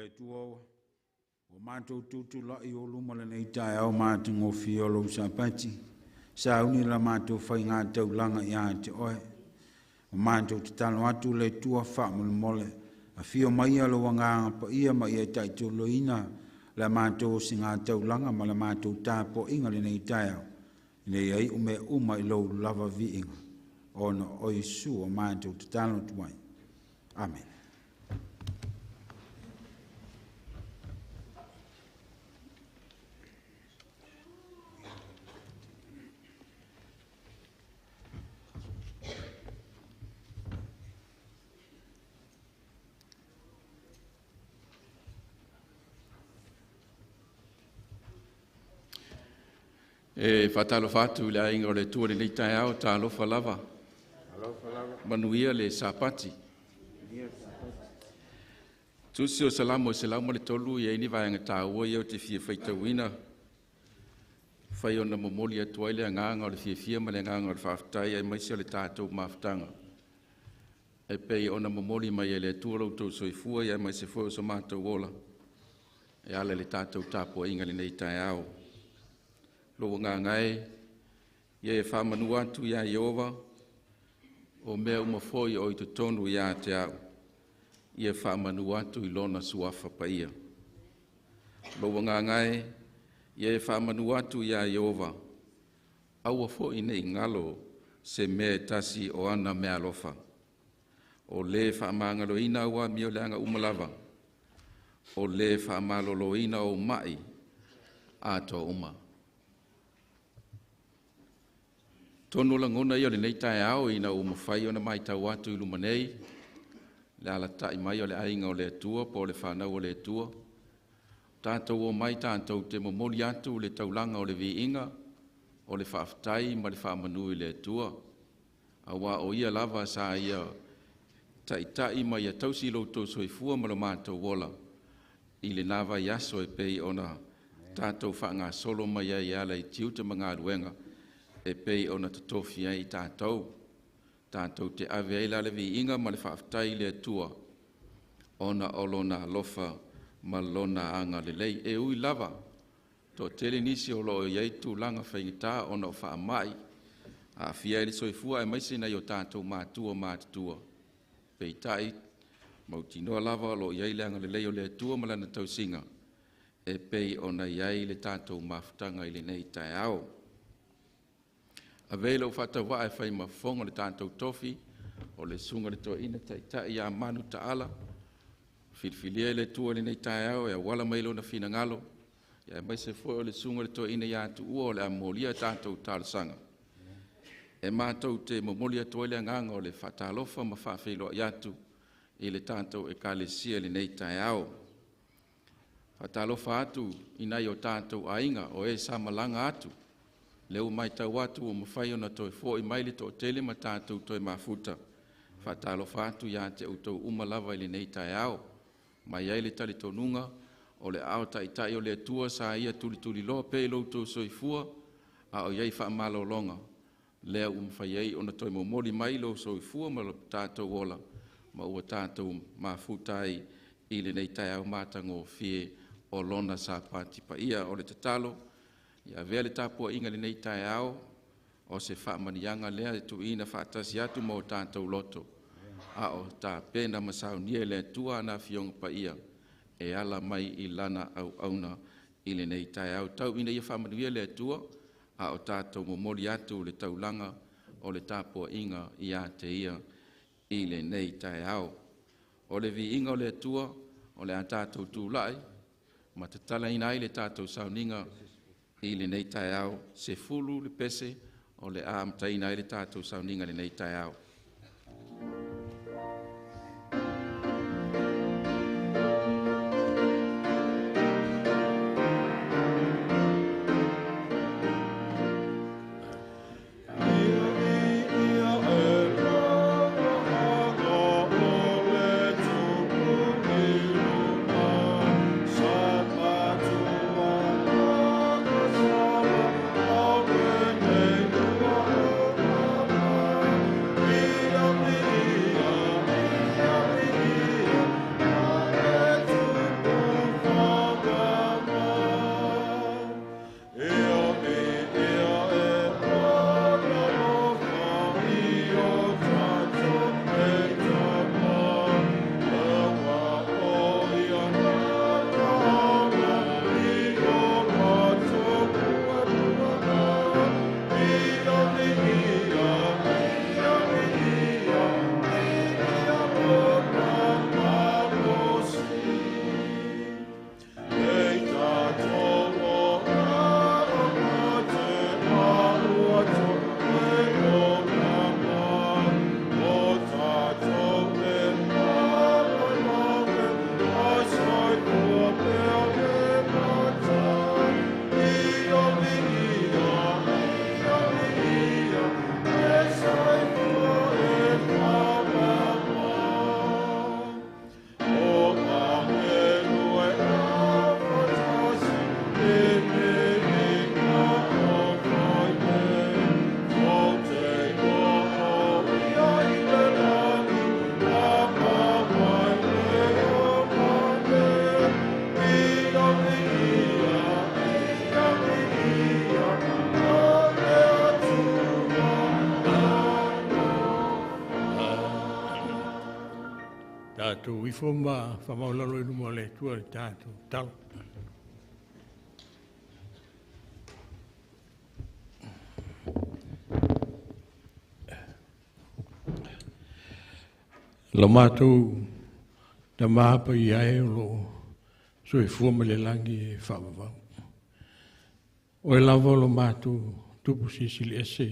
Le Atua, ua matou tutulai i ou luma i lenei taeao matagofie o lou Sapati, sauni la matou faigataulaga ia te Oe. Ua matou tatalo atu le Atua faamolemole, afio maia lou Agaga Paia ma ia taitoloina la matou osigataulaga ma la matou tapuaiga i lenei taeao, ina ia iu mea uma i lou lava viiga, ona o Iesu ua matou tatalo atu ai. Amene. E faatalofa atu i le aiga o le Atua i lenei taeao, talofa lava, manuia le Sapati. Tusi o Salamo 103, e i ai ni vaega taua ia ou te fia faitauina, fai ona momoli atu ai le agaga o le fiafia ma le agaga o le faafetai aemaise o le tatou mafutaga e pei ona momoli mai e le Atua lo outou soifua aemaise foi o so matou ola e ala i le tatou tapuaiga i lenei taeao. Lou agaga e, ia e faamanu atu ia Ieova, o mea uma foi o i totonu ia te au, ia faamanu atu i lona suafa paia. Lou agaga e, ia e faamanu atu ia Ieova, aua foi nei galo se mea e tasi o ana meaalofa. O le faamagaloina au amioleaga uma lava, o le faamaloloina ou mai atoa uma. Tonu o lagona ia o lenei taeao ina ua mafai ona matau atu i luma nei le alatai mai o le aiga o le Atua po o le fanau o le Atua. Tatou omai tatou te momoli atu le taulaga o le viiga, o le faafetai ma le faamanu i le Atua, aua o Ia lava sa Ia taitai ma Ia tausi lo outou soifua ma lo matou ola i lena vaiaso e pei ona tatou faagasolo mai ai e ala i tiute ma galuega e pei ona totofi ai i tatou. Tatou te ave ai la le viiga ma le faafetai i le Atua ona o lona alofa ma lona agalelei. E ui lava toatele nisi o lo o i ai tulaga faigata ona o faamai aafia ai le soifua aemaise nai o tatou matua matutua, peitai mautinoa lava o lo o i ai le agalelei o le Atua ma lana tausiga e pei ona i ai le tatou mafutaga i lenei taeao. Avea lau faatauvaa e fai ma fofoga o le tatou tofi, o le susuga i le toeaina taitai ia Manu Taala, filifilia e le Atua i lenei taeao e auala mai lona finagalo, aemaise foi o le susuga i le toeaina ia Tuua o le a molia tatou talosaga. E matou te momoli atu ai le agaga o le faatalofa ma faafeiloai atu i le tatou Ekalesia i lenei taeao. Faatalofa atu i nai o tatou aiga o e sa malaga atu, lea ua matau atu ua mafai ona toe foi mai le toatele ma tatou toe mafuta. Faatalofa atu ia te outou uma lava i lenei taeao. Mai ai le talitonuga o le aao taitai o le Atua sa ia tulituliloa pea i lo outou soifua a o i ai faamalologa, lea ua mafai ai ona toe momoli mai lo soifua ma lo tatou ola ma ua tatou mafuta ai i lenei taeao matagofie o lona Sapati paia. O le tatalo, ia avea le tapuaiga i lenei taeao o se faamanuiaga lea e tuuina faatasi atu ma o tatou loto, a o tapena ma saunia e le Atua ana Afioga Paia e ala mai i lana auauna i lenei taeao. Tau ina ia faamanuia le Atua a o tatou momoli atu le taulaga o le tapuaiga ia te Ia i lenei taeao. O le viiga o le Atua o le a tatou tulai ma tatalaina ai le tatou sauniga i lenei taeao, 10 le pese o le a amataina ai le tatou sauniga i lenei taeao. Sa ifo ma whamaulalo i luma o le Atua le tātou talo. Lo mātou ta mahapa i ae o lo soifua ma le lagi e whaavavau. Oe lava o lo mātou tupu sisili ese,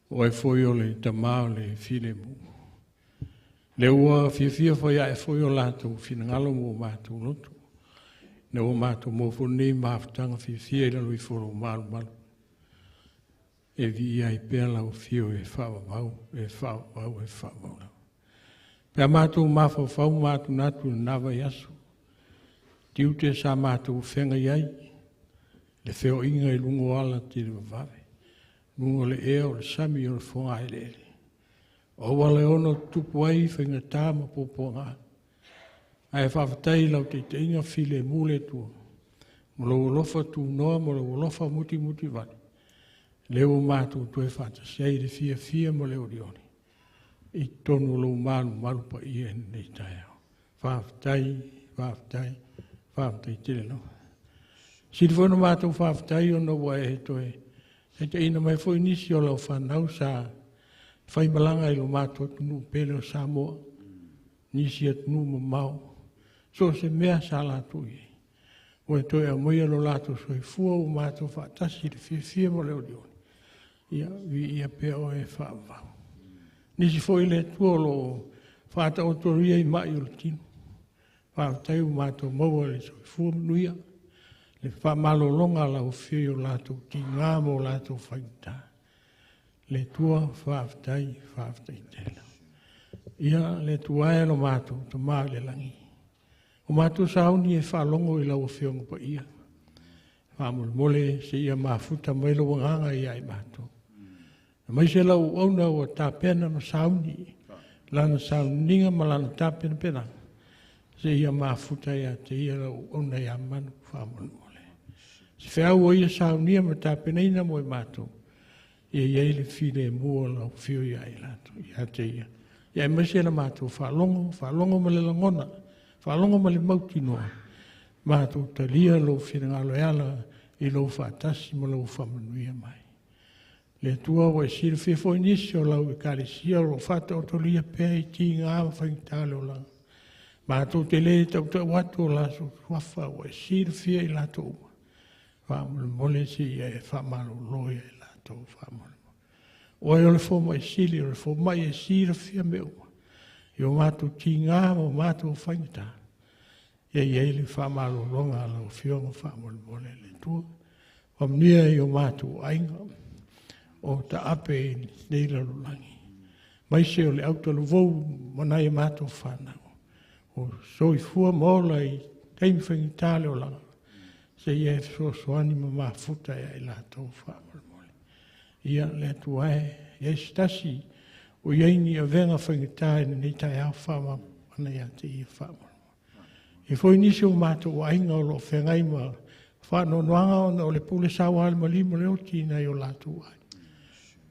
oe foi o le tamā o le filemu. Le ua fiafia foi ae foi o latou finagalo mo mātou loto. Na ua mātou mōfo nei mafutaga fiafia i lalo ifo o malu malu. E vi ai pea lau fio e whaavavau, e whaavavau, e whaavavau lau. Pea mātou mafaufau mātou natu na vai aso. Tiute sa mātou whenga iai, le feo inga i lungo ala te le vavave. Lungo le ea o le sami o le fonga ele ele. O wale ono tupu ai whainga tā ma pōpō. Ae whaafatai lau te te inga file mule tua. Mo lo alofa tu noa, mo lo alofa muti muti vale. Leo mātou toe whātasei le fia fia mo le ori ori. I tonu lo malu malu pa ia nei taeao. Whaafatai, whaafatai, whaafatai tele no. Silifono mātou whaafatai ona ua e toe. E te ina mai foi nisi o lau whanau sa whai malanga i lo mātou tunu pele o Samoa. Nisi atunu mamao. So se mea sa lātou i. Ua toe a moia lo lātou soifua o mātou whaatasi le fiafia mo le ori ori. Ia, vi ia pea o e whaavau. Nisi foi le tua o lo whaata o toria i mai o le tino. Whaatai o mātou maua le soifua manuia. Le whaamalolonga la o whio o lātou ki ngā mō lātou whaita. Le tua whaatai, whaatai tēla. Ia le tua e lo mātou, ta mā le langi. O mātou sauni e whaalongo i lau whionga pa ia. Whaamolemole se ia mafuta mai lo wanganga ia i mātou. Mai se lau auna o tāpena ma sauni, lana sauninga ma lana tāpena pena. Se ia mafuta ia te ia lau auna ia manu whaamolemole. Se whiau o ia saunia ma tāpena ina mo i mātou. Ia ia i le file mua lau whio ia i lātou, ia te ia. Ia e mai se la mātou whaalongo, whaalongo ma le langona, whaalongo ma le mautinoa. Mātou talia lau whirangalo e ala i lau whaatasi ma lau whaamanuia mai. Le tua o e silafia foi nisi o lau e kalesia o lo whata o tolia pea i ti ngā whaingitā le o langa. Mātou te le tautau atu o laso tuafa o e silafia i lātou uma. Whaamolemole se ia e whaamalolo ia i lātou whaamolemole. Oe o le fōma e sili, o le fōma e silafia me uma. I o mātou ti ngā o mātou whaingitā. Ia ia i le whaamalolonga lau fionga whaamolemole le tua. Whamnia i o mātou ainga. O ta ape i nei lalulangi. Mai se o le autalovou manai e mātou whanau. O soifua maola i taimi whaingitā le o langa. Se ia e fesoasoani ma mafuta ia i lātou whaamolemole. Ia le atua e, ia isi tasi o iai ni avenga whaingitā i nei tai au whaamana ia te ia whaamolemole. E foi nisi o mātou ainga o lo whengai ma whaanonoanga ona o le pule sawa ale malimo le oti nei o lātou ai.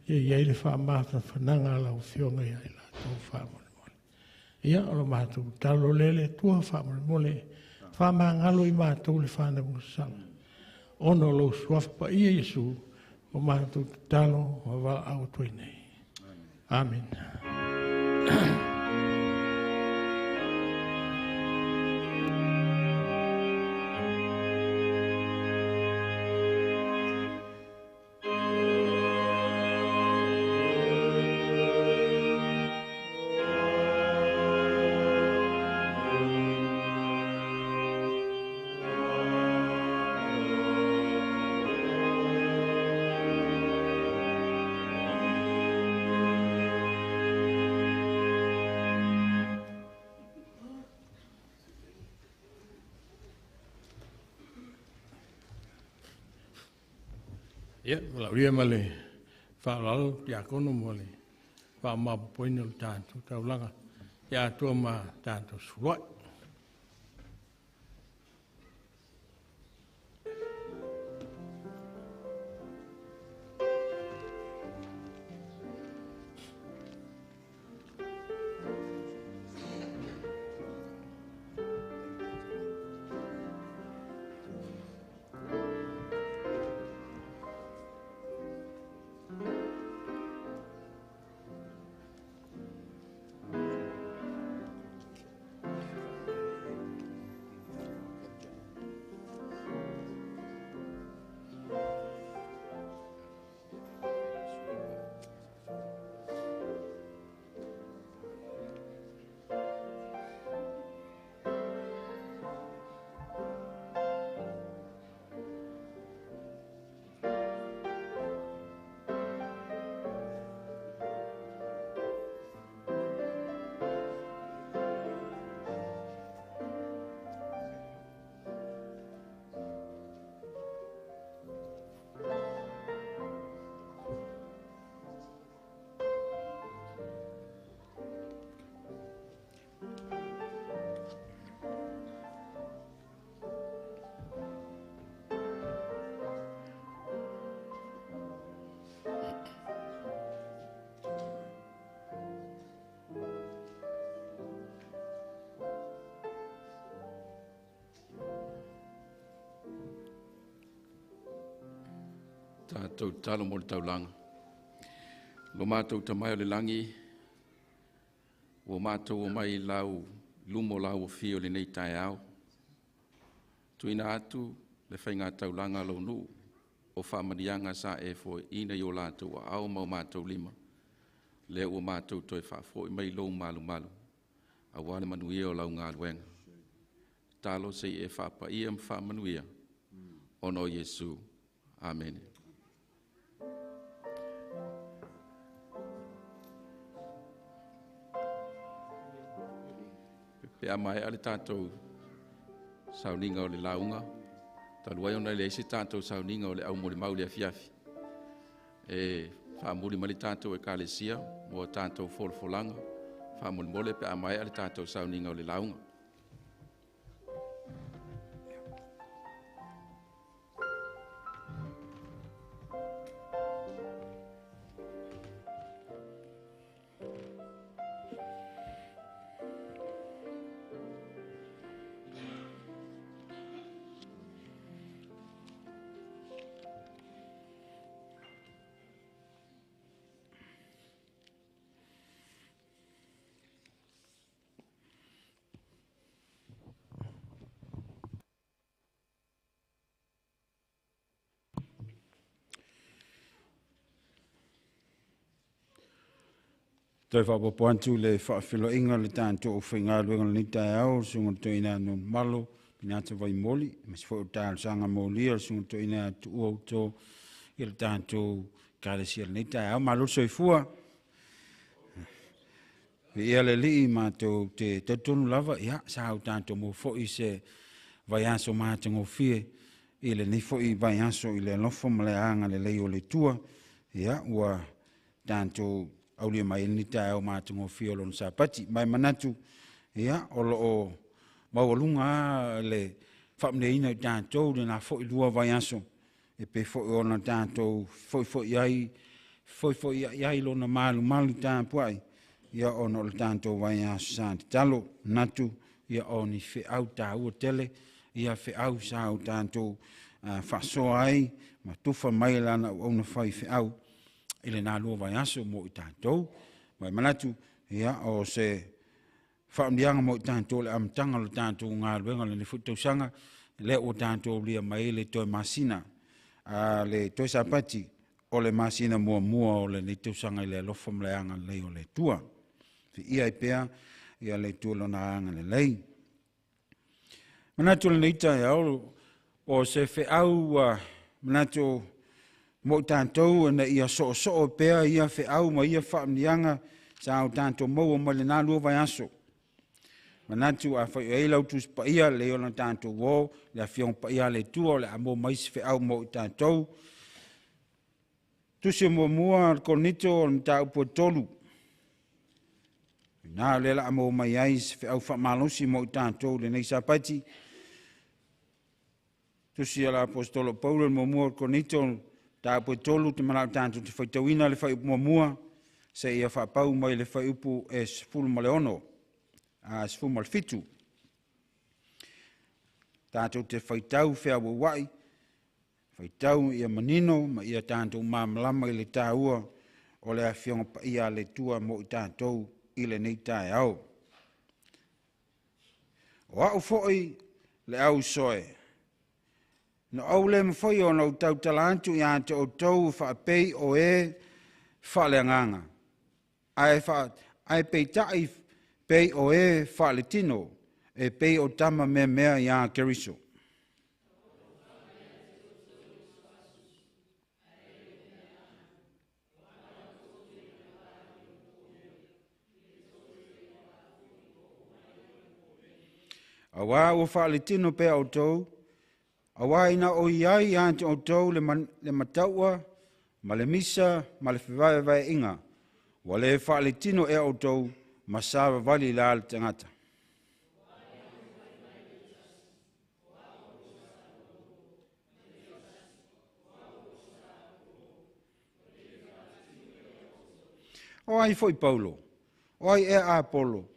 Ia ia i le whaamata whananga lau fionga ia i lātou whaamolemole. Ia o lo mātou talo lele tua whaamolemole whaamangalo i mātou le whanau sala. Ono lo suafa pa ia Yesu o mātou talo o wala au toi nei. Amen. Ia, lauria ma le whaalalo, tiakono mo le whaamapopoina o le tātou taulaga, ia atua ma tātou suluai. Tatou tatalo mo le taulaga. Lo matou Tamai o le lagi, ua matou omai i lau luma o lau afio i lenei taeao. Tuuina atu le faigataulaga a lou nuu o faamanuiaga sa e foaiina i o latou aao ma o matou lima, lea ua matou toe faafoi mai i lou malumalu, aua le manuia o lau galuega. Tatalo se i e faapaia ma faamanuia, ona o Iesu. Amene. Pe a maea le tatou sauniga o le lauga, talu ai ona e leai se tatou sauniga o le aumolimau i le afiafi, e faamuli mai le tatou Ekalesia mo tatou folafolaga faamolemole pe a maea le tatou sauniga o le lauga. Toe faaopoopo atu le faafeiloaiga o le tatou aufaigaluega o lenei taeao, le susuga i le Toeaina Nonumalo Pinata Vaimoli, aemaise foi o talosaga molia a le susuga i le Toeaina ia Tuua Uto i le tatou Ekalesia i lenei taeao. Malo le soifua. Viia le Alii, matou te talitonu lava, ia, sa o tatou maua foi se vaiaso matagofie i lenei foi vaiaso i le alofa ma le agalelei o le Atua. Ia, ua tatou aulia mai ai lenei taeao matagofie o lona Sapati. Ma e manatu, ia, o lo o maualuga lava le faamanuiaina i tatou i lena foi lua vaiaso, e pei foi ona tatou fefoifoiai ai lona malumalu tapuai, ia ona o le tatou vaiaso sa tatalo. Manatu, ia o ni feau taua tele ia feau sa o tatou faasoa ai ma tufa mai e lana auauna faifeau i lena lua vaiaso mo i tatou. Ma e manatu, ia, o se faamanuiaga mo i tatou i le amataga o le tatou galuega i lenei foi tausaga, lea ua tatou aulia mai ai le toe masina, le toe Sapati o le masina muamua o lenei tausaga i le alofa ma le agalelei o le Atua. Viia ai pea ia le Atua i lona agalelei. Manatu o lenei taeao, o se feau ua manatu mo i tatou ina ia soosoo pea ia feau ma ia faamanuiaga sa o tatou maua mai lena lua vaiaso. Manatu afai o i ai lau Tusi Paia, lelei ona tatou o le Afioga Paia a le Atua o le a maua mai se feau mo i tatou. Tusi muamua a le Korinito o le mataupu e 3. Na o lea o le a maua mai ai se feau faamalosi mo i tatou i lenei Sapati. Tusi a le Aposetolo Paulo i le muamua o Korinito, mataupu e 3, ou te manao tatou te faitauina le fuaiupu muamua seia faapau mai le fuaiupu e 16, 17. Tatou te faitau feauauai, faitau ia manino ma ia tatou malamalama i le taua o le Afioga Paia a le Atua mo i tatou i lenei taeao. O au foi le au soe, na ou le mafaia ona ou tautala atu ia te outou faapei o e faaleagaga, ae peitai pei o e faaletino, e pei o tama meamea ia Keriso. Auā ua faaletino pea outou, auā ina o i ai ia te outou le mataua ma le misa ma le fevaevaeaiga, ua le faaletino ea outou ma savavali la le tagata? O ai foi Paulo? O ai ea Apolo?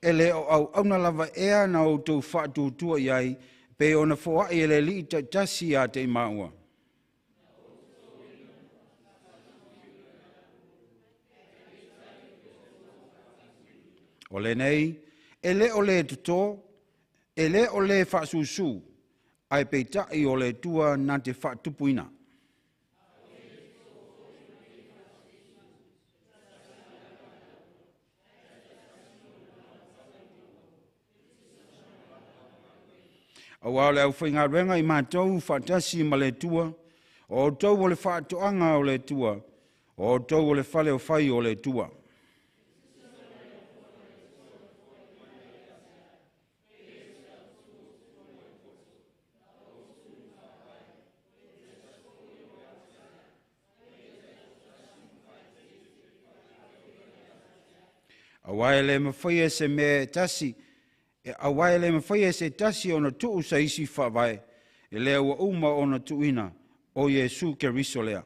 E le o auauna lava ea na outou faatuatua i ai, pei ona foai e le Alii taitasi ia te i maua? O lenei, e le o le toto, e le o le faasusu, ae peitai o le Atua na te faatupuina. Auā o le aufaigaluega i matou faatasi ma le Atua, o outou o le faatoaga o le Atua, o outou o le fale o fai o le Atua. Auā e le mafaia e se mea e tasi, auā e le mafaia e se tasi ona tuu se isi faavae, i lea ua uma ona tuuina, o Iesu Keriso lea.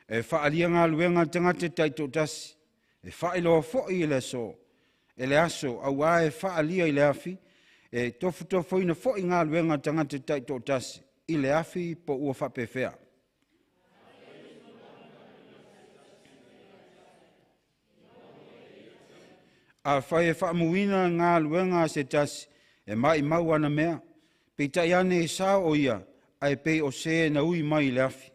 E faaalia galuega a le tagata taitoatasi, e faailoa foi i le aso, auā e faaalia i le afi, e tofotofoina foi galuega a tagata taitoatasi i le afi po ua faapefea. Afai e faamuina galuega a se tasi, e maumau ana mea, peitai ane e sao o ia, ae pei o se na ui mai i le afi.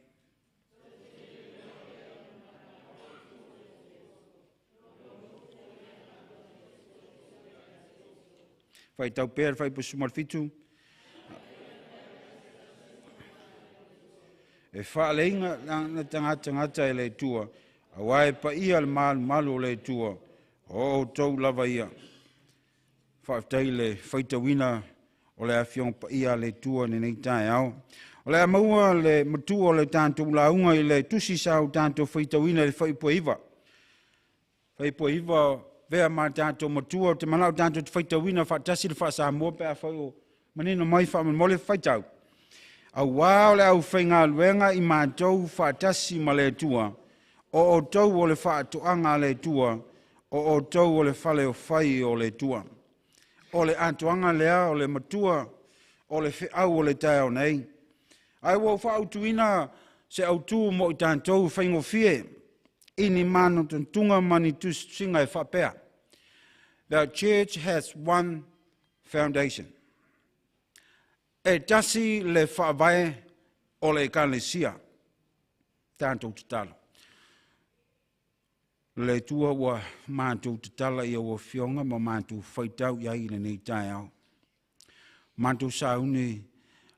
Faitau pea le fuaiupu 17. E faaleiga na tagata e le Atua, auā e paia le malumalu o le Atua, o outou lava ia. Faafetai i le faitauina o le Afioga Paia a le Atua i lenei taeao. O le a maua le matua o le tatou lauga i le tusi sa o tatou faitauina i le fuaiupu e 9. Fuaiupu e 9 vea ma tatou matua, ou te manao tatou te faitauina faatasi le faa-Samoa pe afai o manino mai faamolemole faitau. Auā o le aufaigaluega i matou faatasi ma le Atua, o outou o le faatoaga a le Atua, o outou o le fale o fai o le Atua. O le atoaga lea o le matua o le feau o le taeao nei. Ae ua ou faautuina se autu mo i tatou faigofie i ni manatunatuga ma ni tusitusiga e faapea. The church has one foundation. E tasi le faavae o le Ekalesia. Tatou tatalo. Le Atua ua matou tatala i au afioga ma matou faitau i ai i lenei taeao. Matou sauni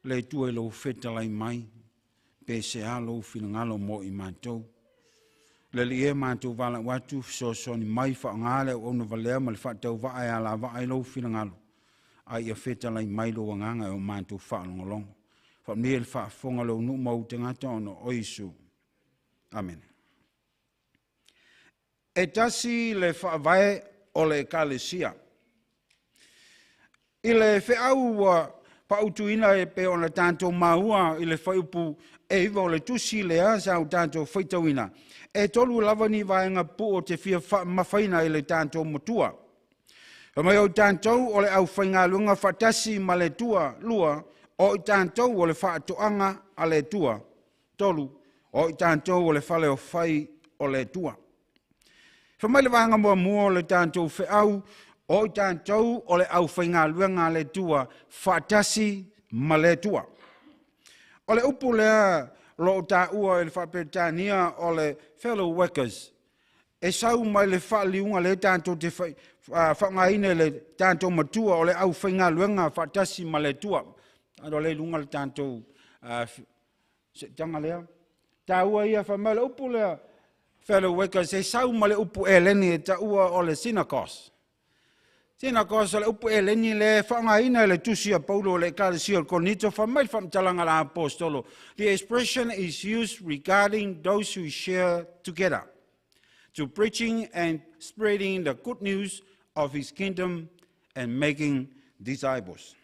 le Atua i lou fetalai mai, pe se a lou finagalo mo i matou. Le Alii e, matou valaau atu, fesoasoani mai, faaaoga le auauna valea ma le faatauvaa e alavaa i lou finagalo, a ia fetalai mai lou agaga e o matou faalogologo. Faamanuia le faafofoga a lou nuu ma ou tagata ona o Iesu. Amene. E tasi le faavae o le Ekalesia. I le feau ua pautuina e pei ona tatou maua i le fuaiupu e 9 o le tusi lea sa o tatou faitauina, e tolu lava ni vaega pupuu o te fia faamamafaina i le tatou matua. Fai mai o i tatou o le aufaigaluega faatasi ma le Atua. 2, o i tatou o le faatoaga a le Atua. 3, o i tatou o le fale o fai o le Atua. Fai mai le vaega muamua o le tatou feau, o i tatou o le aufaigaluega a le Atua faatasi ma le Atua. O le upu lea o lo o taua i le faa-Peretania o le fellow workers, e sau mai le faaliuga lea tatou te faaaogaina i le tatou matua o le aufaigaluega faatasi ma le Atua. Alo lea i luga le tatou seetaga lea. Taua ia, fai mai le upu lea fellow workers, e sau ma le upu eleni e taua o le synagos. Synagos o le upu eleni lea e faaaogaina i le tusi a Paulo o le Ekalesia o le Korinito. Fai mai le faamatalaga a le apostolo, the expression is used regarding those who share together to preaching and spreading the good news of his kingdom and making disciples.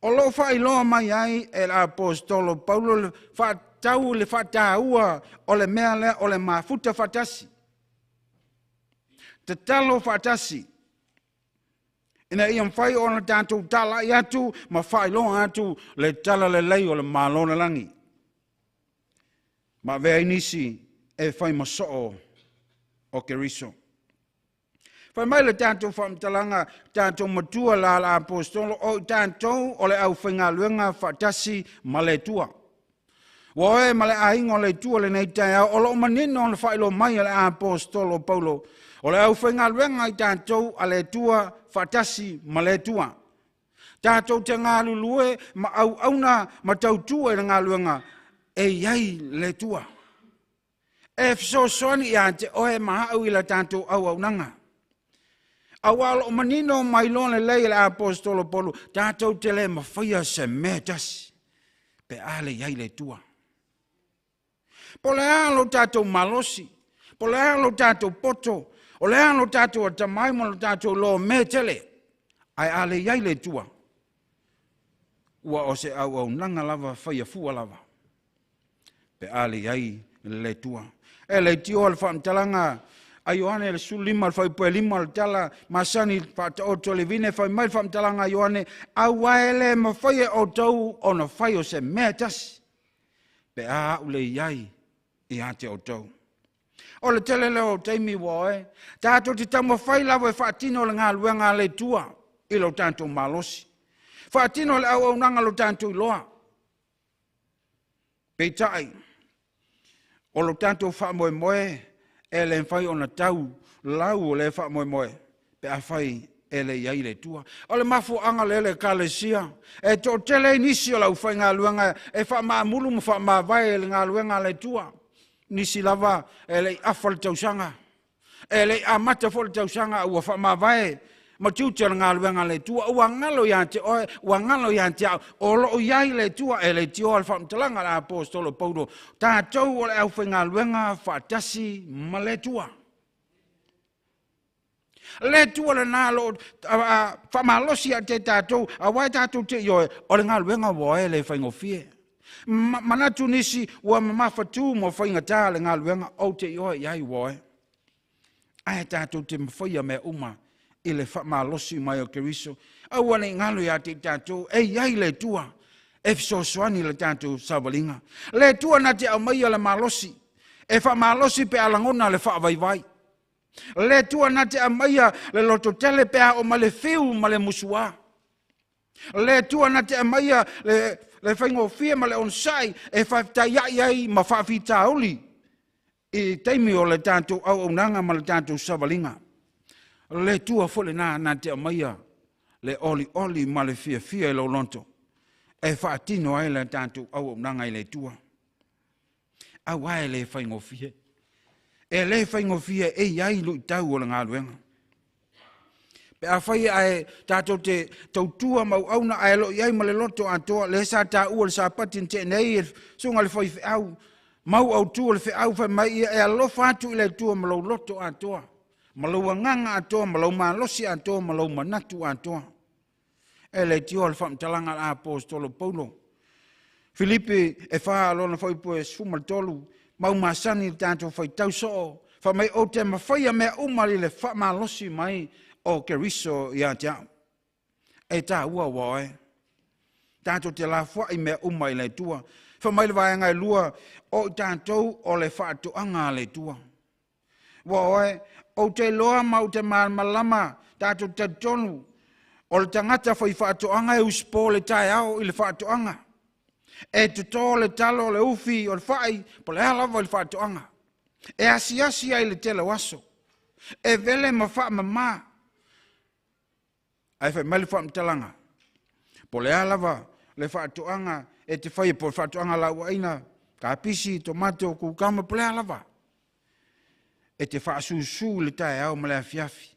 O lo o faailoa mai ai e le apostolo Paulo le faatau le faataua o le mea lea o le mafuta faatasi, tatalo faatasi. Ina ia mafai ona tatou talai atu ma faailoa atu le talalelei o le Malo o le lagi. Ma avea ai nisi e fai ma soo o Keriso. Fai mai le tatou faamatalaga, tatou matua la la apostolo, o i tatou o le aufaigaluega faatasi ma le Atua. Ua oe ma le aiga o le Atua lenei taeao, o lo o manino ona faailoa mai e le apostolo Paulo, o le aufaigaluega i tatou a le Atua faatasi ma le Atua. Tatou te galulue ma auauna ma tautua i le galuega e i ai le Atua. E fesoasoani ia te oe ma au i la tatou auaunaga. Aua o lo o manino mai loa lelei e le apostolo Paulo, tatou te le mafaia se mea e tasi pe a le i ai le Atua. Po o le a lo tatou malosi, po o le a lo tatou poto, o le a lo tatou atamai ma lo tatou iloa mea tele, ae a le i ai le Atua, ua o se auaunaga lava faia fua lava pe a le i ai le Atua. E leitioa le faamatalaga a Ioane le 15 le fuaiupu e 5 o le tala masani faataoto le vine, fai mai le faamatalaga a Ioane, aua e le mafai e outou ona fai o se mea e tasi, pe a au le i ai ia te outou. O le tele lea o taimi ua oe, tatou te taumafai lava e faatino le galuega a le Atua i lo tatou malosi. Faatino le auaunaga lo tatou iloa. Peitai, o lo tatou faamoemoe e le mafai ona tau lau o lea faamoemoe pe afai e le i ai le Atua. O le mafuaaga lea le Ekalesia e toatele ai nisi o le aufaigaluega e faamaamulu ma faamavae i le galuega a le Atua. Nisi lava e le i afa le tausaga, e le i amata foi le tausaga ua faamavae ma tiute o le galuega a le Atua. Ua galo ia te oe, ua galo ia te au, o lo o i ai le Atua. E leitioa le faamatalaga a le apostolo Paulo, tatou o le aufaigaluega faatasi ma le Atua. Le Atua lena lo faamalosi ia te tatou, aua e tatou te ioe, o le galuega ua oe le faigofie. Manatu nisi ua mamafatu ma faigata le galuega, ou te ioe i ai ua oe. Ae tatou te mafaia mea uma i le faamalosi mai o Keriso. Aua ne i galo ia te i tatou, e i ai le Atua e fesoasoani i le tatou savaliga. Le Atua na te aumaia le malosi, e faamalosi pe a lagona le faavaivai. Le Atua na te aumaia le lototele pe a oo mai le fiu ma le musuā. Le Atua na te aumaia le faigofie ma le onosai e faafetaiai ai ma faafitauli i taimi o le tatou auaunaga ma le tatou savaliga. Le Atua foi lena na te aumaia le olioli ma le fiafia i lou loto e faatino ai le tatou auaunaga i le Atua. Aua e le faigofie. E le faigofie e i ai luitau o le galuega. Pe afai ae tatou te tautua ma auauna ae lo i ai ma le loto atoa, le sa taua le sapati na tea nei e susuga i le faifeau, mau autu o le feau fai mai ia e alofa atu i le Atua ma lou loto atoa, ma lou agaga atoa, ma lou malosi atoa, ma lou manatu atoa. E leitioa le faamatalaga a le apostolo Paulo. Filipi e 4 lona fuaiupu e 13, mau masani le tatou faitau soo, fai mai ou te mafaia mea uma i le faamalosi mai o Keriso ia te au. E taua ua oe. Tatou te lafoai mea uma i le Atua. Fai mai le vaega e 2, o i tatou o le faatoaga a le Atua. Ua oe, ou te iloa ma ou te malamalama, tatou talitonu, o le tagata fai faatoaga e usipo le taeao i le faatoaga. E toto le talo, le ufi, o le fai, po le a lava i le faatoaga. E asiasi ai le tele o aso. E vele ma faamama. Ae fai mai le faamatalaga, po le a lava le faatoaga e te faia, po le faatoaga lauaina, kapisi, tomato, kukama, po le a lava. E te faasusu le taeao ma le afiafi,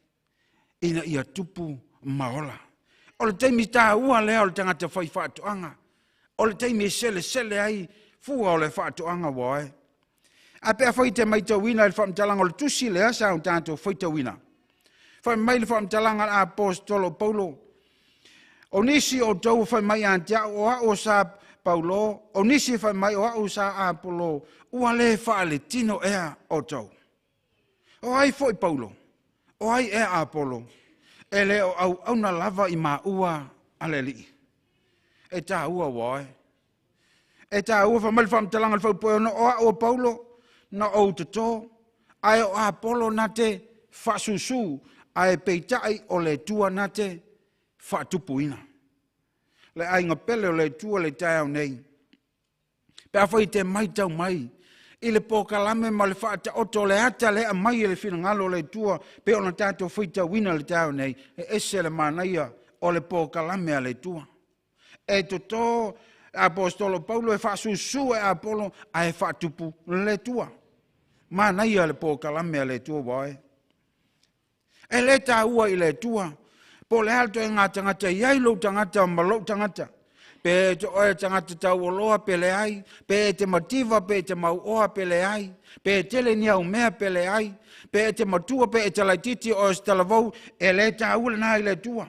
ina ia tupu ma ola. O le taimi taua lea o le tagata fai faatoaga. O le taimi e selesele ai fua o le faatoaga ua oe. A pe afai te maitauina i le faamatalaga o le tusi lea sa o tatou faitauina. Fai mai le faamatalaga a le apostolo Paulo, o nisi o outou fai mai ia te au, o au o sa Paulo, o nisi fai mai o au sa Apolo, ua le faaletino ea outou. O ai foi Paulo? O ai ea Apolo? E le o auauna lava i maua a le Alii. E tāua ua oe. E tāua fa mai le faamatalaga le faupoe ona o au o Paulo na ou toto, ae o Apolo na te faasusu, ae peitai o le Atua na te faatupuina. Le aiga pele o le Atua le taeao nei. Pe afai te matau mai i le polokalame ma le faataoto o le ata le aumai e le finagalo o le Atua pe ona tatou faitauina le taeao nei, e ese le manaia o le polokalame a le Atua. E toto apostolo Paulo e faasusu e Apolo ae faatupu le Atua. Manaia le polokalame a le Atua ua oe. E le tāua i le Atua po o le a le toega tagata i ai lou tagata ma lou tagata. Pe te oe tagata taualoa pe leai, pe te mativa pe te mauoa pe leai, pe tele ni au mea pe leai, pe te matua pe te laititi o se talavou, e le tāua lena i le Atua.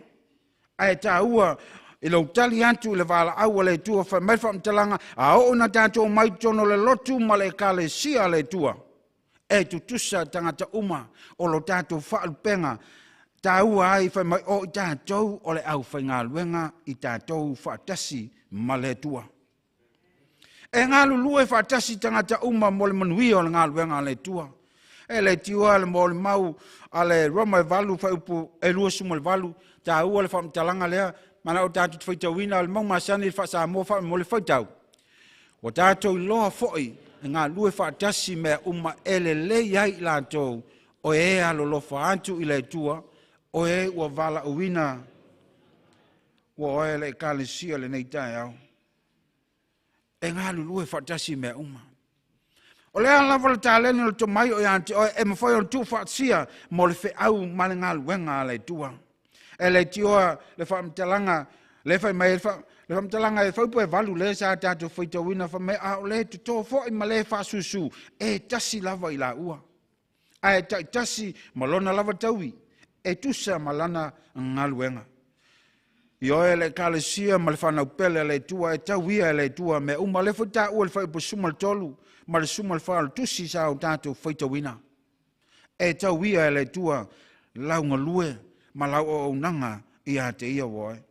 Ae tāua i lou tali atu i le valaau a le Atua fai mai faamatalaga a oo ina tatou mai totonu o le lotu ma le ekalesia a le Atua. E tutusa tagata uma o lo tatou faalupega tāua ai fai mai o i tatou o le aufaigaluega i tatou faatasi ma le Atua. E galulue faatasi tagata uma mo le manuia o le galuega a le Atua. E le tiua le molimau a le Roma e 8 fuaiupu e 28, tāua le faamatalaga lea, mana o tatou te faitauina le mau masani le faa-Samoa faamolemole faitau. Ua tatou iloa foi e galulue faatasi mea uma e lelei ai i latou o e alolofa atu i le Atua, o e ua valaauina ua oe le ekalesia lenei taeao. E galulue faatasi mea uma. O le a lava le taleni o le tomai o ia te oe e mafai ona tuufaatasia mo le feau ma le galuega a le Atua. E le tioa le faamatalaga le fai mai le faamatalaga e fuaiupu e 8 le sa tatou faitauina fai mai a o le toto foi ma le faasusu e tasi lava i laua. Ae taitasi ma lona lava taui e tusa ma lana galuega. I oe le ekalesia ma le whanau pele a le Atua e tau ia e le Atua mea uma le foi tāua le fuaiupu 13 ma le 14 o le tusi sa o tatou faitauina. E tau ia e le Atua lau galue ma lau auaunaga ia te ia ua oe.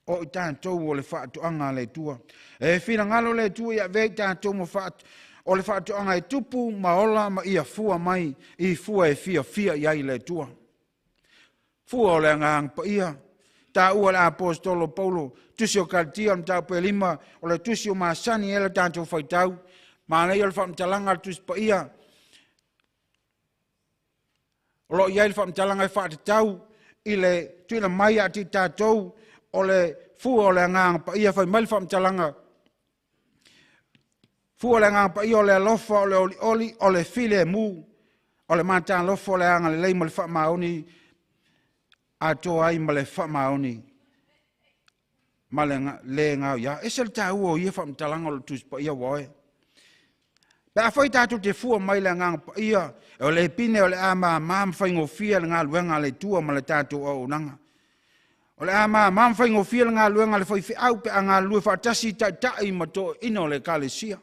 O i tatou o le faatoaga a le Atua. E finagalo le Atua ia avea i tatou ma o le faatoaga e tupu ma ola ma ia fua mai i fua e fiafia i ai le Atua. Fua o le agaga paia. Tāua le apostolo Paulo, tusi o Kalatia o le mataupu e 5, o le tusi o masani e le tatou faitau. Manaia o le faamatalaga a le tusi paia. O lo o i ai le faamatalaga e faatatau i le tuuina mai ia te tatou o le fua o le agaga paia. Fai mai le faamatalaga, fua o le agaga paia o le alofa, o le olioli, o le filemu, o le matalofa, o le agalelei ma le faamaoni, atoa ai ma le faamaoni ma le le gaoia. Ese le tāua o ia faamatalaga o le tusi paia ua oe. Pe afai tatou te fua mai le agaga paia, o le pine o le a mamā ma faigofie le galuega a le Atua ma le tatou auaunaga. O le a mamā ma faigofie le galuega a le faifeau pe a galulue faatasi taitai ma toeaiina o le ekalesia.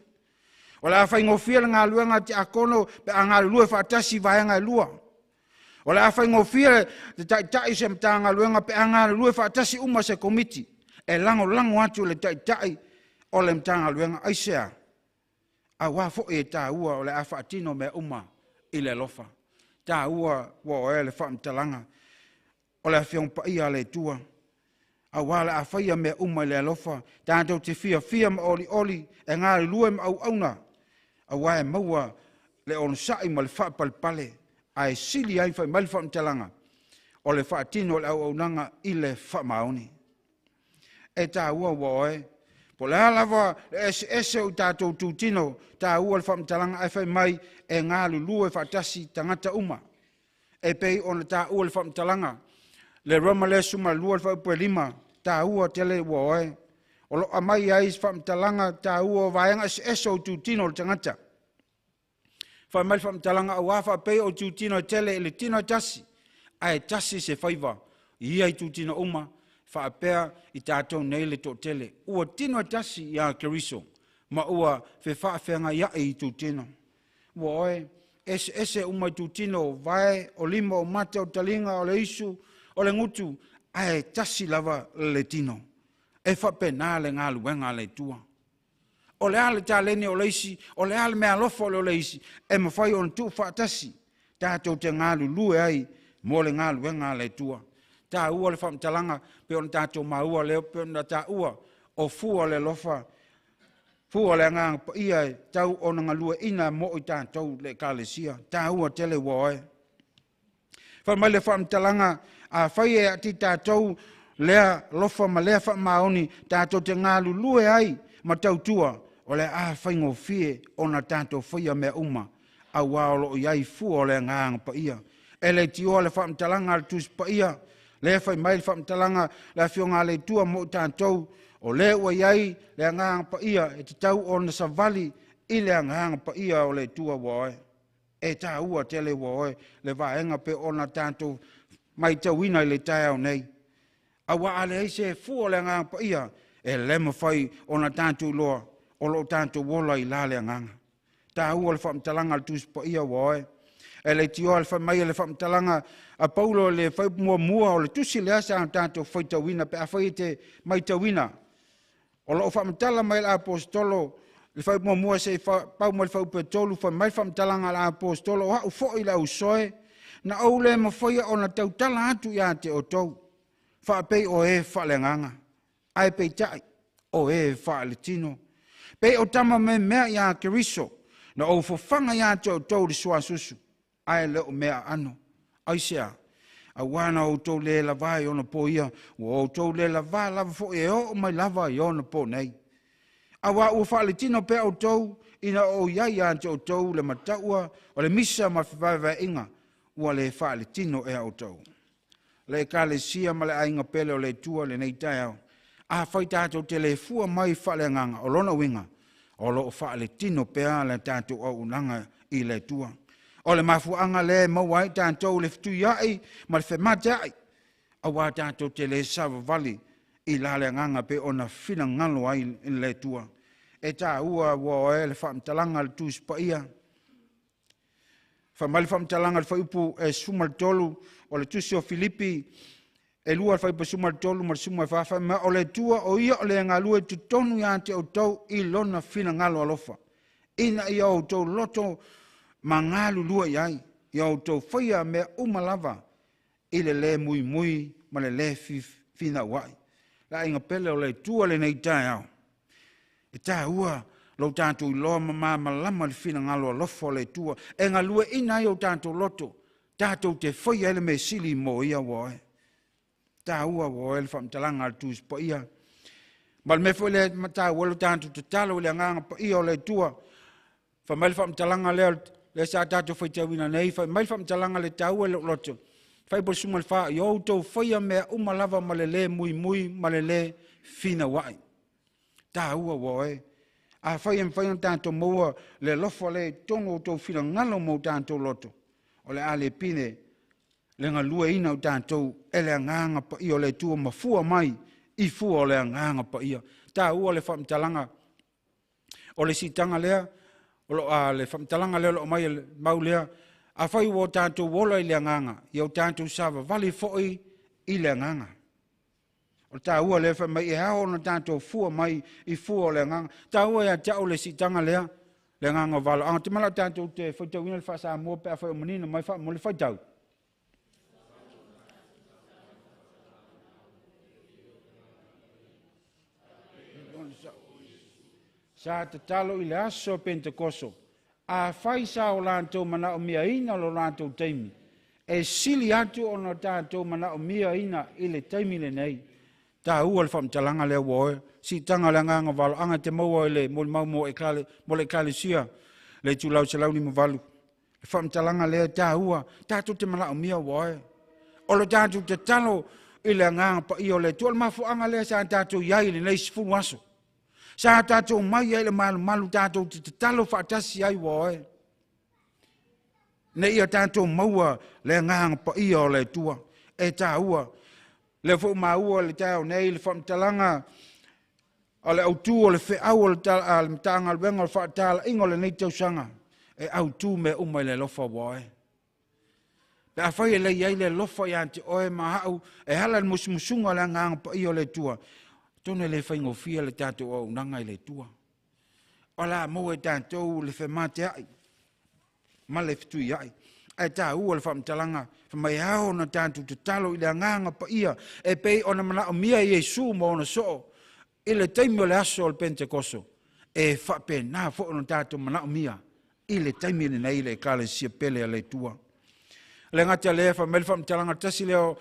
O le a faigofie le galuega a tiakono pe a galulue faatasi vaega e lua. O le a faigofie le taitai se Matagaluega pe a galulue faatasi uma se komiti e lagolago atu le taitai o le Matagaluega. Aisea? Auā foi e tāua o le a faatino mea uma i le alofa. Tāua ua oe le faamatalaga o le Afioga Paia a le Atua. Auā le a faia mea uma i le alofa, tatou te fiafia ma olioli e galulue ma auauna, auā e maua le onosai ma le faapalepale, ae sili ai fai mai le faamatalaga o le faatino o le auaunaga i le faamaoni. E tāua ua oe, po o le a lava le eseese o tatou tutino, tāua le faamatalaga ae fai mai e galulue faatasi tagata uma. E pei ona tāua le faamatalaga le Roma le 12 le fuaiupu e 5, tāua tele ua oe. O lo aumai ai se faamatalaga tāua o vaega eseese o tutino o le tagata. Fai mai le faamatalaga auā faapei o tutino e tele i le tino e tasi, ae tasi se faiva i ia i tutino uma, faapea i tatou nei le toatele. Ua tino e tasi ia Keriso, ma ua fefaafeagaia'i i tutino. Ua oe, eseese uma i tutino, o vae, o lima, o mata, o taliga, o le isu, o le gutu, ae tasi lava le tino. E faapena le galuega a le Atua. O le a le taleni o le isi, o le a le meaalofa o le isi, e mafai ona tuufaatasi tatou te galulue ai mo le galuega a le Atua. Taua le faamatalaga pei ona tatou maua lea pei ona taua o fua o le alofa, fua o le agaga paia e tau ona galueaiina mo i tatou le Ekalesia. Taua tele ua oe. Fai mai le faamatalaga, afai e ati tatou lea alofa ma lea faamaoni tatou te galulue ai ma tautua, o le a faigofie ona tatou faia mea uma, auā o loo i ai fua o le agaga paia. E leitioa le faamatalaga a le Tusi Paia, lea fai mai le faamatalaga le Afioga a le Atua mo i tatou, o lea ua i ai le agaga paia e tatau ona savali i le agaga paia o le Atua ua oe. E taua tele ua oe le vaega pe ona tatou matauina i le taeao nei. Aua a leai se fua o le agaga paia, e le mafai ona tatou iloa o lo o tatou ola i la le agaga. Taua le faamatalaga a le Tusi Paia ua oe. E leitioa le fai mai o le faamatalaga a Paulo le fai muamua o le tusi lea sa tatou faitauina pe afai e te matauina. O loo faamatala mai le aposetolo le fai muamua se i pau mai le fuaiupu e 3, fai mai le faamatalaga a le aposetolo, o au foi le ausoe na ou le mafaia ona tautala atu ia te outou faapei o e faaleagaga, ae peitai o e faaletino, pei o tama memea ia Keriso, na ou fofaga ia te outou le suasusu, ae le o mea aano. Aisea? Auā na outou le lavā i ona po ia, ua outou le lavā lava foi e oo mai lava i ona po nei. Auā ua faaletino pea outou ina o i ai ia te outou le mataua o le misa ma fevaevaeaiga, ua le faaletino ea outou. Le Ekalesia ma le aiga pele o le Atua lenei taeao, afai tatou te le fua mai faaleagaga, o lona uiga o loo faaletino pea le tatou auaunaga i le Atua. O le mafuaaga lea e maua ai tatou le fetuiai ma le femateai, auā tatou te le savavali i la le agaga pe ona finagalo ai i le Atua. E taua ua oe le faamatalaga a le Tusi Paia. Fai mai le faamatalaga a le fuaiupu e 13 o le tusi o Filipi e 2 le fuaiupu 13 ma le 14, fai mai o le Atua o ia o le galue i totonu ia te outou i lona finagalo alofa, ina ia outou loto ma galulue i ai, ia outou faia mea uma lava i le le muimui ma le le finauai. Le aiga pele o le Atua lenei taeao, e taua lo tatou iloa ma malamalama le finagalo alofa o le Atua e galueaiina ai o tatou loto, tatou te faia ai le mea sili mo ia ua oe. Taua ua oe le faamatalaga a le Tusi Paia. Ma le mea foi lea e taua lo tatou tatalo i le agaga paia o le Atua. Fai mai le faamatalaga lea, lea sa tatou faitauina nei, fai mai le faamatalaga le taua i lou loto. Fai po suma le fa, i outou faia mea uma lava ma le le muimui ma le le finauai. Taua ua oe. Afai e mafai ona tatou maua le alofa lea i totonu o outou finagalo ma o tatou loto, o le a le pine le galueaiina o tatou e le agaga paia o le Atua ma fua mai i fua o le agaga paia. Taua le faamatalaga o le siitaga lea, o lo le faamatalaga lea o lo o mai le mau lea, afai ua o tatou ola i le agaga, ia o tatou savavali foi i le agaga. O le taua lea fai mai e ao ona tatou fua mai i fua o le agaga. Taua ia te au le siitaga lea, le agaga o valoaga. Te mala tatou te faitauina le faa-Samoa pe afai o manino mai faamolemole le faitau. Sa tatalo i le aso o Pentekoso, afai sa o latou manaomiaina lo latou taimi, e sili atu ona tatou manaomiaina i le taimi lenei. Taua le faamatalaga lea ua oe. Siitaga o le agaga o valoaga te maua i le molimau mo le Ekalesia, le itulau 158. Le faamatalaga lea taua, tatou te manaomia ua oe. O le tatou tatalo i le agaga paia o le Atua. O le mafuaaga lea sa tatou i ai i lenei 10 aso. Sa tatou mai ai le malumalu, tatou te tatalo faatasi ai ua oe. Ne ia tatou maua le agaga paia o le Atua. E taua. Lea foi maua le taeao nei le faamatalaga o le autu o le feau o le Matagaluega o le faatalaina o lenei tausaga e autu mea uma i le alofa ua oe. Pe afai e le i ai le alofa ia te oe ma a'u e ala i le musumusuga o le Agaga Paia o le Atua, atonu e le faigofie le tatou auaunaga i le Atua. O le a maua e tatou le fematea'i ma le fetuia'i. Ae tāua le faamatalaga fai mai e ao ona tatou tatalo i le Agaga Paia e pei ona manaomia e Iesu ma ona soo i le taimi o le aso o le Penetekoso, e faapena foi ona tatou manaomia i le taimi lenei i le Ekalesia pele a le Atua. E le gata i lea, fai mai le faamatalaga tasi lea o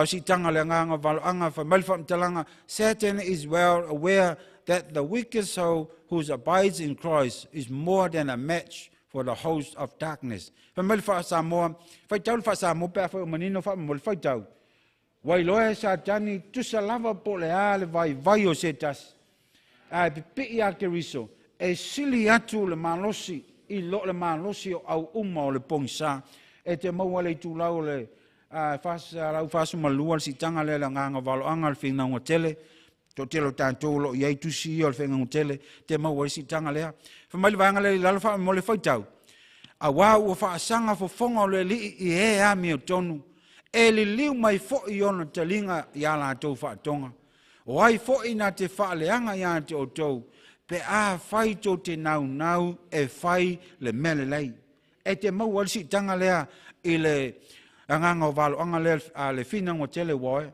siitaga o le agaga valoaga, fai mai le faamatalaga, Satan is well aware that the weakest soul who abides in Christ is more than a match for the host of darkness. Fai mai le faa-Samoa, faitau le faa-Samoa pe afai o manino faamolemole, faitau. Ua iloa e Satani tusa lava po o le a le vaivai o se tasi, ae pipii ia Keriso, e sili atu le malosi i lo le malosi o au uma o le pogisa. E te maua le itulau o le 442 le siitaga lea le agaga valoaga le finauga tele, toatele o tatou o lo o i ai tusi ia o le finauga tele, te maua ai siitaga lea. Fai mai le vaega lea i lalo faamolemole faitau, auā ua faasaga fofoga o le Alii i e amiotonu, e liliu mai foi ona taliga ia latou faatoga. O ai foi na te faaleaga ia te outou, pe a fai tou te naunau e fai le mea lelei. E te maua ai le siitaga lea i le agaga o valoaga lea a le finauga tele ua oe,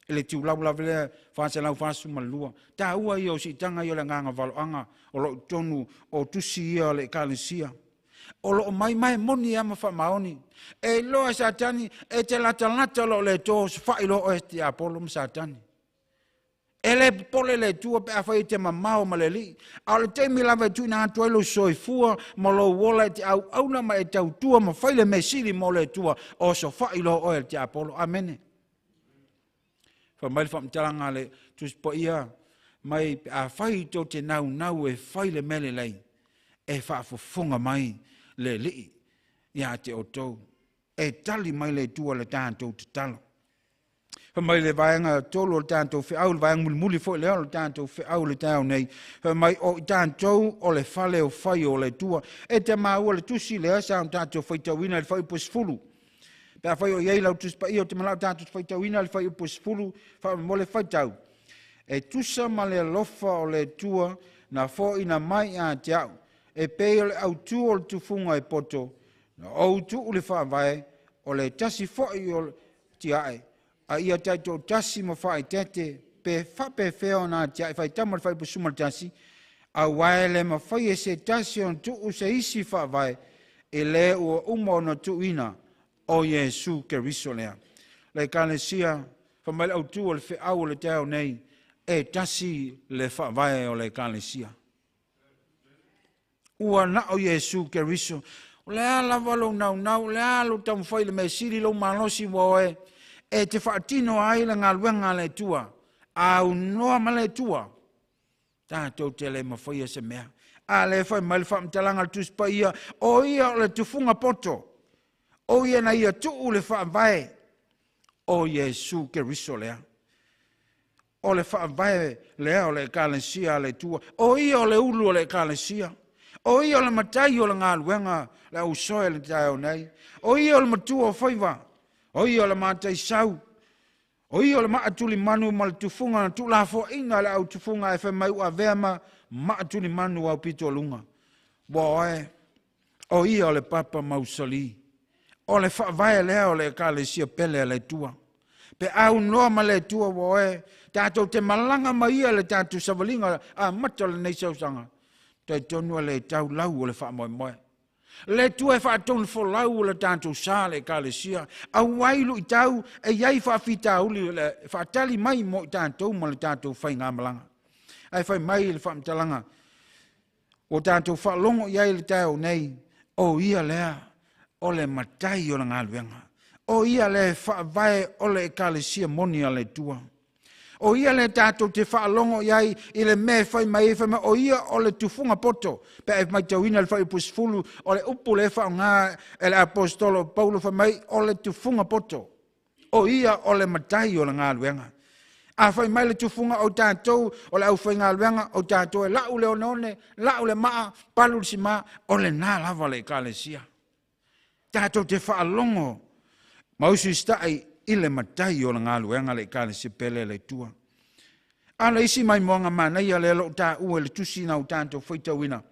i le itulau lava lea 442. Taua ia o siitaga ia o le agaga valoaga o lo o i totonu o tusi ia o le Ekalesia. O lo o mai mai moni ia ma faamaoni. E iloa e Satani e te latalata lo le to sofa'i loa oe e tiapolo ma Satani. E le popole le Atua pe afai e te mamao ma le Alii, a o le taimi lava e tuuina atu ai lou soifua ma lou ola e te auauna ma e tautua ma fai le mea sili mo le Atua, o sofa'i loa oe e le tiapolo. Amene. Fai mai le faamatalaga a le Tusi Paia mai pe afai tou te naunau e fai le mea lelei, e faafofoga mai le Alii ia te outou. E tali mai le Atua le tatou tatalo. Fai mai le vaega tolu o le tatou feau, le vaega mulimuli foi lea o le tatou feau le taeao nei, fai mai o i tatou o le fale o fai o le Atua. E te maua le tusi lea sa o tatou faitauina i le fuaiupu 10. Pe afai o i ai lau Tusi Paia, ou te manao tatou faitauina le fuaiupu 10, faamolemole faitau. E tusa ma le alofa o le Atua na foaina mai ia te au, e pei o le autū o le tufuga e poto, na ou tuu le faavae, o le tasi foi o le tiae, a ia taitoatasi ma faaeteete, pe faapefea ona atiae faitau ma le fuaiupu 11, auā e le mafai e se tasi ona tuu se isi faavae, e le ua uma ona tuuina o Iesu Keriso lea. Le Ekalesia, fai mai le autū o le feau o le taeao nei, e tasi le faavae o le Ekalesia. Ua na o Iesu Keriso. O le a lava lou naunau, o le a lou taumafai le mea sili lou malosi ua oe, e te faatino ai le galuega a le Atua, aunoa ma le Atua, tatou te le mafaia se mea. A le fai mai le faamatalaga a le Tusi Paia, o ia o le tufuga poto, o ia na ia tuu le faavae o Iesu Keriso lea. O le faavae lea o le Ekalesia a le Atua, o ia o le ulu o le Ekalesia, o ia o le matai o le galuega le ausoe le taeao nei, o ia o le matua o faiva, o ia o le mataisau, o ia o le maatulimanu ma le tufuga na tuulafoaina le au tufuga e fai mai ua avea ma maatulimanu au pitoluga. Ua oe, o ia o le papa mausali, o le faavae lea o le Ekalesia pele a le Atua. Pe aunoa ma le Atua ua oe, tatou te malaga mai ia le tatou savaliga amata o lenei sausaga, talitonu le taulau o le faamoemoe. Le Atua e faatonu folau o le tatou sa le Ekalesia, auai luitau e iai faafitauli le faatali mai mo i tatou ma le tatou faigamalaga. Ae fai mai le faamatalaga o tatou faalogo i ai le taeao nei, o ia lea o le matai o le galuega, o ia le faavae o le Ekalesia moni a le Atua. O ia le tatou te faalogo i ai i le mea e fai mai, o ia o le tufuga poto. Pe a e matauina le fuaiupu 10, o le upu le faaaoga e le apostolo Paulo fai mai o le tufuga poto. O ia o le matai o le galuega. A fai mai le tufuga o tatou o le aufaigaluega, o tatou e lau le oneone, lau le maa, palu le sima, o lena lava le Ekalesia. Tatou te faalogo Ma usiusitai i le matai o le galuega le Ekalesia pele a le Atua. A o le isi maimoaga manaia lea o lo o taua i le tusi na o tatou faitauina.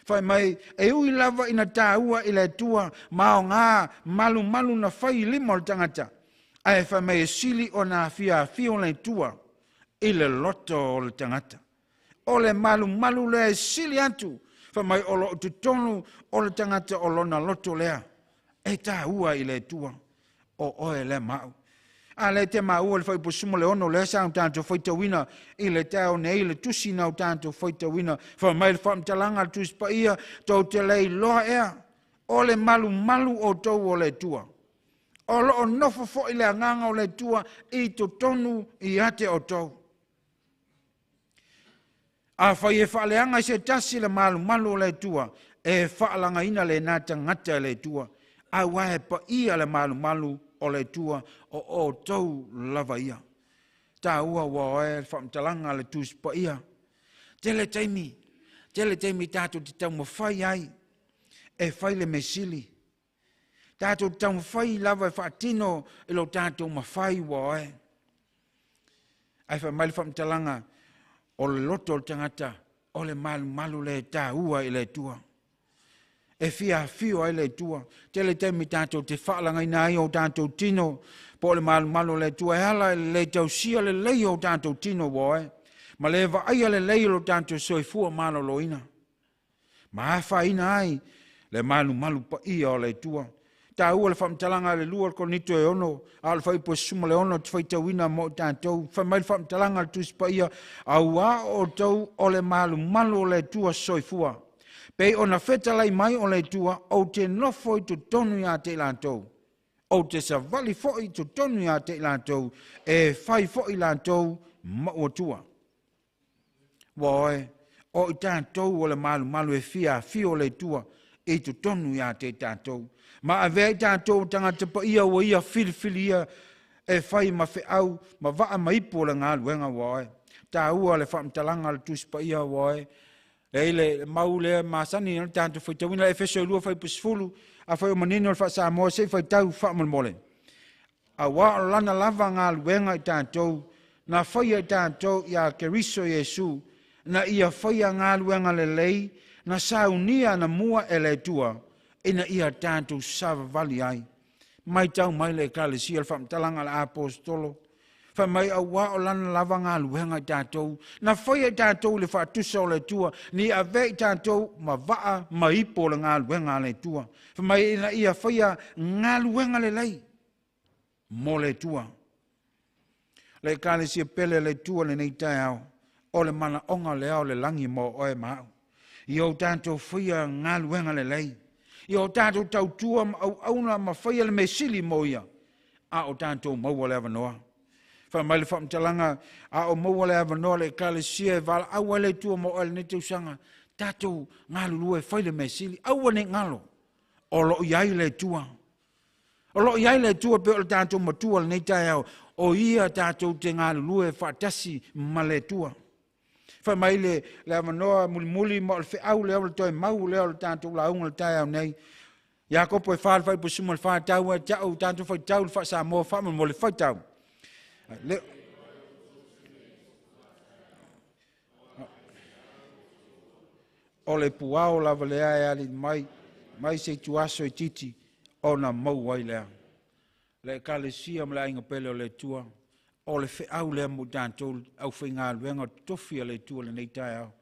Fai mai, e ui lava ina taua i le Atua ma aoga malumalu na fai i lima o le tagata, ae fai mai e sili ona afiafia o le Atua i le loto o le tagata. O le malumalu lea e sili atu, fai mai o lo o totonu o le tagata o lona loto lea, e taua i le Atua, o oe lea ma au. A lea te maua le fuaiupu 16 lea sa o tatou faitauina i le taeao nei, le tusi na o tatou faitauina, fai mai le faamatalaga a le Tusi Paia, tou te le iloa ea, o le malumalu outou o le Atua. O lo o nofo foi le agaga o le Atua i totonu ia te outou. Afai e faaleaga i se tasi le malumalu o le Atua, e faalagaina lena tagata e le Atua, aua e paia le malumalu o le Atua o outou lava ia. Taua ua oe le faamatalaga a le Tusi Paia. Tele taimi, tele taimi tatou te taumafai ai e fai le mea sili. Tatou te taumafai lava e faatino i lo tatou mafai ua oe. Ae fai mai le faamatalaga, o le loto o le tagata, o le malumalu le taua i le Atua. E fiafio ai le Atua. Tele taimi tatou te faalagaina ai o tatou tino, po o le malumalu o le Atua e ala i le le tausia lelei o tatou tino ua oe, ma le vaaia lelei o lo tatou soifua maloloina. Ma afaina ai le malumalu paia o le Atua. Taua le faamatalaga a le 2 Korinito e 6, a o le fuaiupu 16 te faitauina mo i tatou. Fai mai le faamatalaga a le Tusi Paia, auā o outou o le malumalu o le Atua soifua. Pei ona fetalai mai o le Atua, ou te nofo i totonu ia te i latou. Ou te savali foi i totonu ia te i latou, e fai foi latou maʻu Atua. Ua oe, o i tatou o le malumalu e fiafia o le Atua i totonu ia te i tatou. Ma avea i tatou tagata paia ua ia filifilia e fai ma feau ma vaa ma ipu o le galuega ua oe. Taua le faamatalaga a le Tusi Paia ua oe. Lea le mau lea masani na tatou faitauina Efeso 2 fuaiupu 10, afai o manino le faa-Samoa se i faitau faamolemole. Auā o lana lava galuega i tatou, na faia i tatou ia Keriso Iesu, na ia faia galuega lelei, na saunia na mua e le Atua, ina ia tatou savavali ai. Mai tau mai le Ekalesia le faamatalaga a le Aposetolo, fai mai auā o lana lava galuega i tatou, na faia i tatou i le faatusa o le Atua, ni avea i tatou ma vaa ma ipo o le galuega a le Atua. Fai mai ina ia faia galuega lelei mo le Atua. Le Ekalesia pele le Atua lenei taeao, o le manaoga lea o le lagi mo oe ma au. Ia o tatou faia galuega lelei, ia o tatou tautua ma auauna ma faia le mea sili mo ia, a o tatou maua le avanoa. Fai mai le faamatalaga, a o maua le avanoa le Ekalesia e valaau ai le Atua mo oe lenei tausaga, tatou galulue e fai le mea sili, aua ne i galo, o lo o i ai le Atua. O lo o i ai le Atua pe o le tatou matua lenei taeao, o ia tatou te galulue faatasi ma le Atua. Fai mai le avanoa mulimuli ma o le feau lea o le toe mau lea o le tatou lauga le taeao nei. Iakopo e 4 le fuaiupu 14 tau e te au tatou faitau le faa-Samoa faamolemole faitau. O le puao lava lea e ali mai, mai se ituaso i titi, ona maua ai lea. Le Ekalesia ma le aiga pele o le Atua, o le feau lea mo tatou aufaigaluega o totofi a le Atua lenei taeao.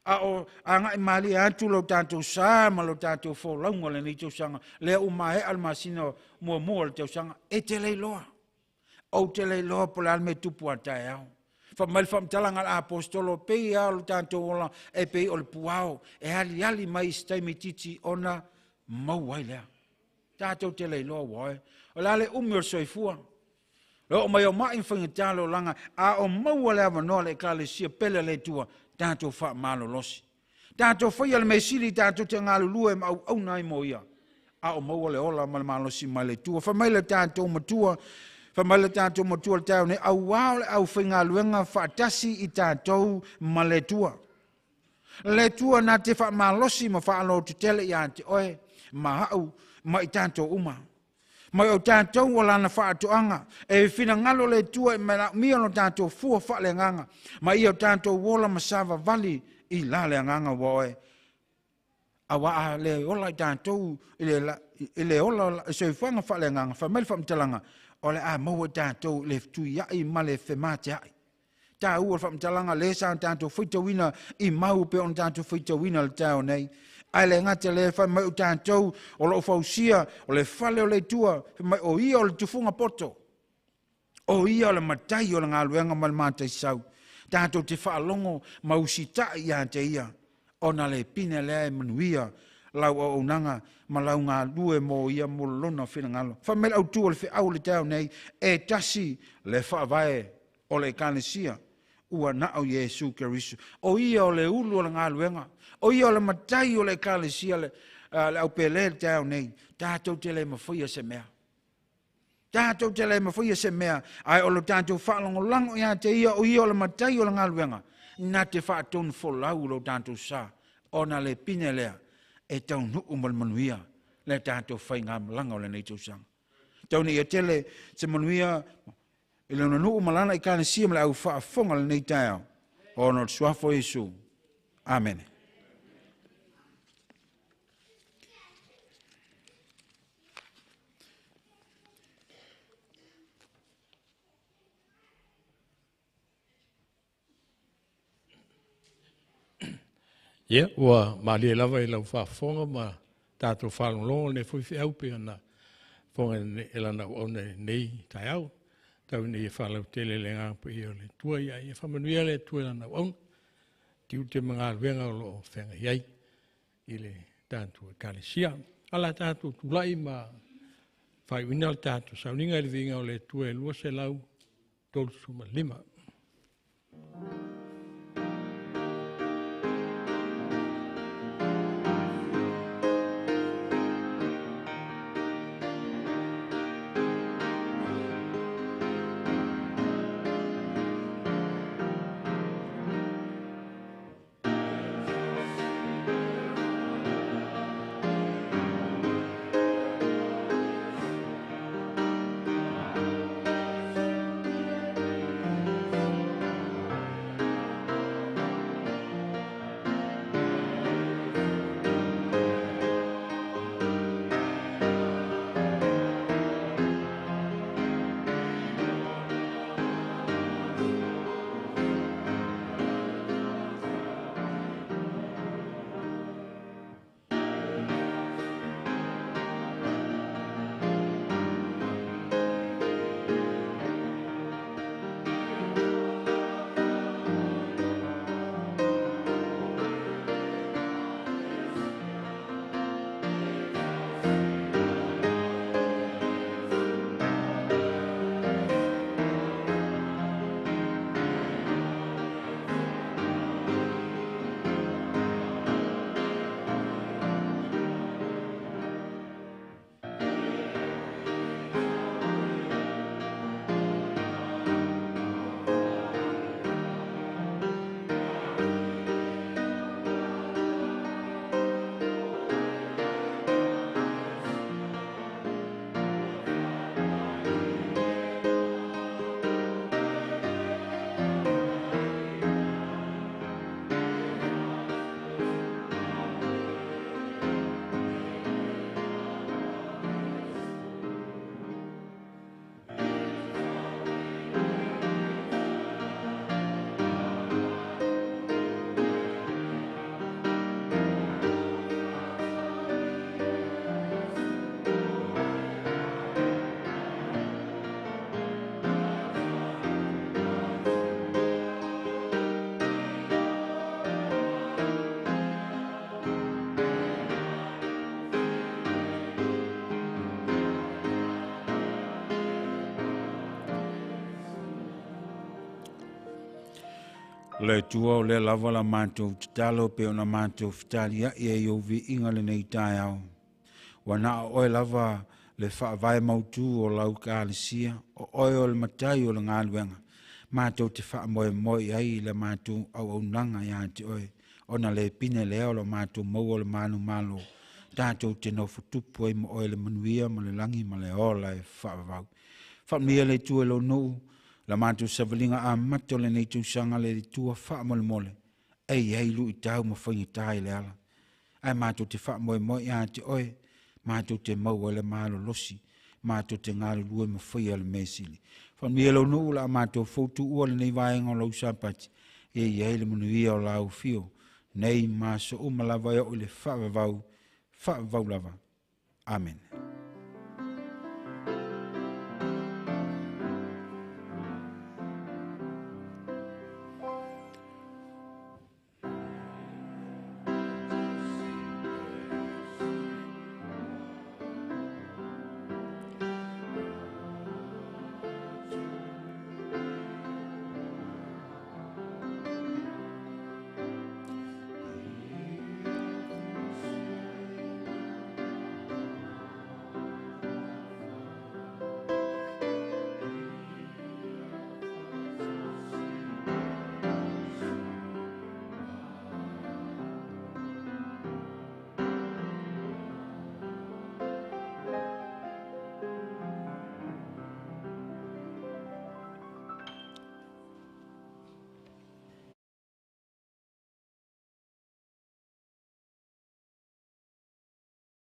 A o agai malie atu lo tatou sa ma lo tatou folauga lenei tausaga, lea ua maea le masina muamua o le tausaga, e te le iloa. Ou te le iloa po o le a le mea e tupu a taeao. Fai mai le faamatalaga a le Aposetolo, pei lava o lo tatou ola e pei o le puao, e aliali mai i se taimi itiiti ona maua ai lea. Tatou te le iloa ua oe. O le a le umi o le soifua. Le oo mai o mai ma faigata le olaga, a o maua le avanoa le Ekalesia pele le Atua, tatou faamalolosi. Tatou faia le mea sili, tatou te galulue ma auauna ai mo ia. A o maua le ola ma le malosi mai le Atua. Fai mai le tatou matua, fai mai le tatou matua le taeao nei, auā o le aufaigaluega faatasi i tatou ma le Atua. Le Atua na te faamalosi ma faalototele ia te oe, ma au, ma i tatou uma. Mai o tātou o lana whaatoanga, e whina le tua e mea mia no tātou fua whaale nganga, ma ia o tātou wola masawa vali i la le nganga wa oe. Awa a le ola i tātou, i le ola i soifuanga whaale nganga, wha mele whamtalanga, o le a maua tātou le tui ai ma le whemate ai. Tā ua whamtalanga le sa tātou whitawina i mau pe on tātou whitawina le tau nei. Ai le ngata le wha mai o tātou o lo fausia o le fale o le tua mai o ia o le tufunga poto. O ia o le matai o le ngaluenga ma le mātai sau. Tātou te whaalongo mausitai ia te ia. O na le pine lea e manuia lau au nanga ma lau ngā lue mo ia mo lona whina ngalo. Wha mele au tua le whiau le tau nei e tasi le whaavae o le ekalesia. Ua nao Iesu Keriso. O ia o le ulu o le ngaluenga. O ia o le matai o le ekalesia le au pele le tau nei. Tātou te le mawhia se mea. Tātou te le mawhia se mea. Ai o le tātou whaalongolango ia te ia o ia o le matai o le ngaluenga. Nā te whaatonu folau lo tātou sa. O nā le pine lea. E tau nuu ma le manuia. Le tātou whai ngā malanga o le nei tausanga. Tau ni ia tele se manuia i le nuu malana i kānesia ma le au whaafonga le nei taeo. O no suafo Iesu. Amen. Ia, ua malie lava i lau whaafonga ma tātou whalonglongo le fui whiau pe ana fonga e lana uauna nei taeao. Tau nei e whalau tele le ngā pa ia o le tua ia ia whamanuia le tua lana uauna. Tiu te mga luenga o loo whenga iai i le tātou ekalesia. Ala tātou tulai ma whaiwina le tātou sauninga i le vinga o le tua e 235. Le tua o le lava la mātou tatalo pe ona mātou whitali ai e iau vi inga le nei taeao. Wa naa oe lava le whaavae mautu o lau kālisia, o oe o le matai o le ngāluenga. Mātou te whaamoe moi ai le mātou au au nanga ia te oe. Ona le pine lea o le mātou mau o le manu malo. Tatou te nofotupu ai ma oe le manuia ma le lagi ma le ola e faavavau. Faamanuia le Atua i lou nuu, la matou savaliga amata o lenei tausaga le Atua faamolemole, e i ai luitau ma faigata i le ala. Ae matou te faamoemoe ia te oe, matou te maua ai le malolosi, matou te galulue ma faia le mea sili. Faamanuia lou nuu la matou foutuua lenei vaega o lau Sapati, e i ai le manuia o lau afio, nei ma aso uma lava e oo i le faavavau, faavavau lava. Amene.